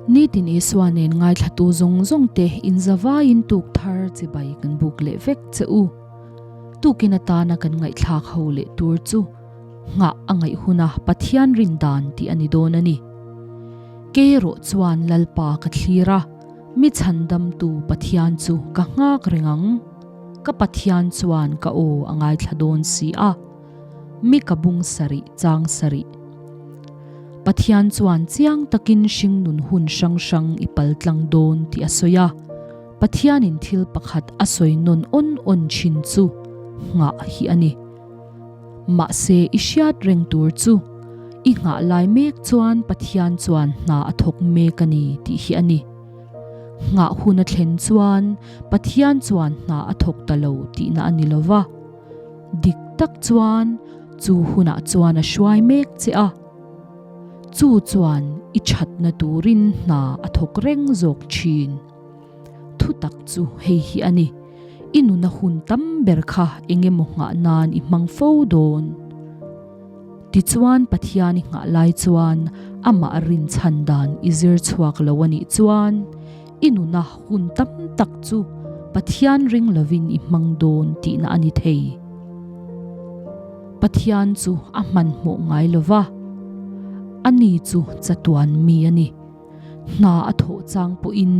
Nitin Isua nen ngaithlatu zawng zawng te inzavaiin tuk thar chibai kan buk leh vek che u. Tukin atana kan ngaihthlak ho leh tur chu nghah a ngaih huna Pathian rin dan tih a ni dawn a ni. Kei erawh chuan Lalpa ka thlir a, mi chhandamtu Pathian chu ka nghak reng ang. Ka Pathian chuan ka aw a ngaithla dawn si a. Mi ka bung sarih chang sarih. Pathian chuan chiang takin hringnun hun hrang hrang i pal tlang dawn tih a sawi a. Pathianin thil pakhat a sawi nawn awn awn thin chu nghah hi a ni. Mahse i hriat reng tur chu i nghah lai mek chuan Pathian chuan hna a thawk mek a ni tih hi a ni. Nghah hun a thlen chuan Pathian chuan hna a thawk ta lo tihna a ni lo va. Dik tak chuan chu hunah chuan a hruai mek che a, chu chuan i thatna turin hna a thawk reng zawk thin. Thutak chu hei hi a ni, i nuna hun tam ber kha eng emaw nghah nan i hmang fo dawn. Tichuan Pathian i nghah lai chuan amah rinchhan dan i zir chhuak lo a nih chuan, I nuna hun tam tak chu Pathian ring lovin i hmang dawn tihna a ni thei. Pathian chu a hmanhmawh ngai lo va, ani chu chatuan mi a ni. Hna a thawh chang pawhin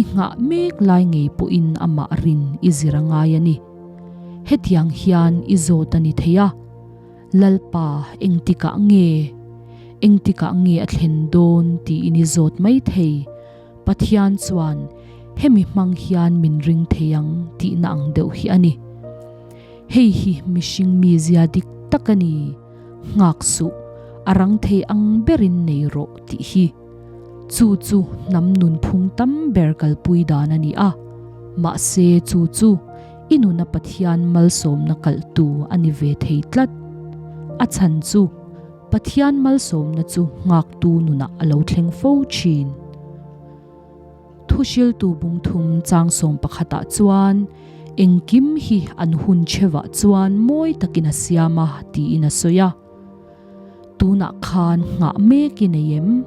i nghah mek lai ngei pawhin amah rin i zir a ngai a ni. Hetiang hian i zawt a ni thei a, Lalpa engtikah nge, engtikah nge a thlen dawn tiin i zawt mai thei. Pathian chuan hemi hmang hian min ring thei ang tihna ang deuh hi a ni. Hei hi mihring mizia dik tak a ni, nghak suh, a rang thei ang berin nei rawh tih hi. Chu chu hnam nunphung tam ber kalpui dan a ni a, mahse chu chu i nuna Pathian malsawmna kalhtu a ni ve thei tlat. A chhan chu. Pathian malsawmna chu nghaktu nunah a lo thleng fo thin. Thuhriltu bungthum changsawm pakhatah chuan, Engkim hi an hun chhevah chuan mawi takin a siam a, tiin a sawi a. Tunah khan nghah mek i nei em?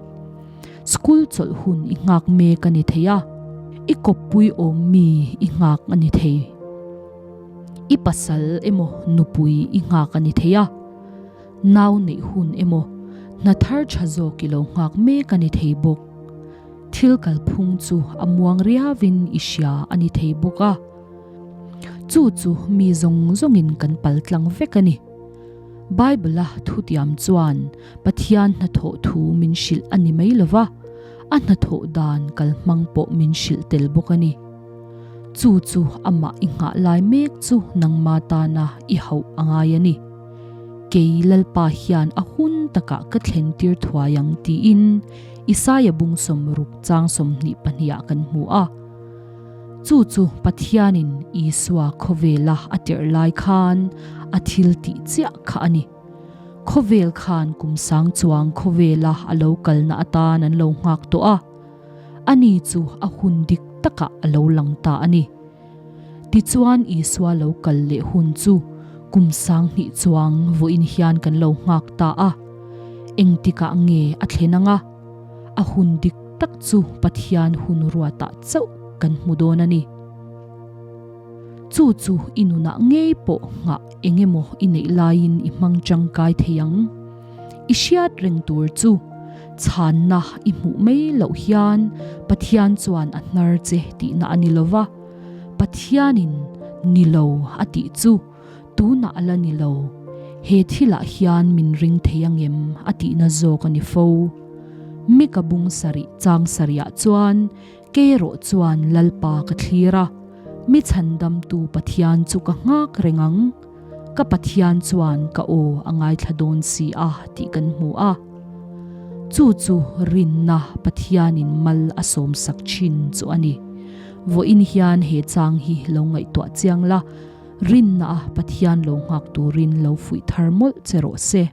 School chawlh hun i nghak mek a ni thei a, i kawppui awm mi i nghak a ni thei. I pasal emaw nupui i nghak a ni thei a. Nau neih hun emaw, hna thar tha zawk i lo nghak mek a ni thei bawk. Thil kalphung chu a muang riauin i hria a ni thei bawk a. Chu chu mi zawng zawngin kan pal tlang vek a ni. Bible-a thutiam chuan Pathian hnathawh thu min hrilh a ni mai lo va, a hnathawh dan kalhmang pawh min hrilh tel bawk a ni. Chu chu amah i nghah lai mek chu nangma tana i hauh a ngai a ni. Kei Lalpa hian a hun takah ka thlen tir thuai ang tiin Isaia bung sawmruk chang 22 ah kan hmu a. Chu chu Pathianin Isua khawvela a tirh lai khan a thil tih chiah kha a ni. Khawvel khan kum sang chuang khawvela a lo kalna atan an lo nghak tawh a. Ani chu a hun dik takah a lo lang ta a ni. Tichuan Isua lo kal leh hun chu kum 2000 chuang vawiin hian kan lo nghak ta a. Engtikah nge a thlen anga? A hun dik tak chu Pathian hun ruatah chauh kan hmu dawn a ni. Chu chu i nunah ngei pawh nghah eng emaw i neih laiin i hmang tangkai thei ang. I hriat reng tur chu chhanna i hmuh mai loh hian Pathian chuan a hnar che tihna a ni lo va, Pathianin ni lo a tih chu tunah a la ni lo, he thilah hian min ring thei angem a tihna zawk a ni fo. Mika bung sarih chang sarihah chuan kei erawh chuan Lalpa ka thlir a, mi chhandamtu Pathian chu ka nghak reng ang. Ka Pathian chuan ka aw a ngaithla dawn si a tih kan hmu a. Chu chu rinna Pathianin mal a sawmsak thin chu a ni. Vawiin hian he chang hi lo ngaihtuah chiang la, rinna a Pathian lo nghak turin lo fuih thar mawlh che rawh se.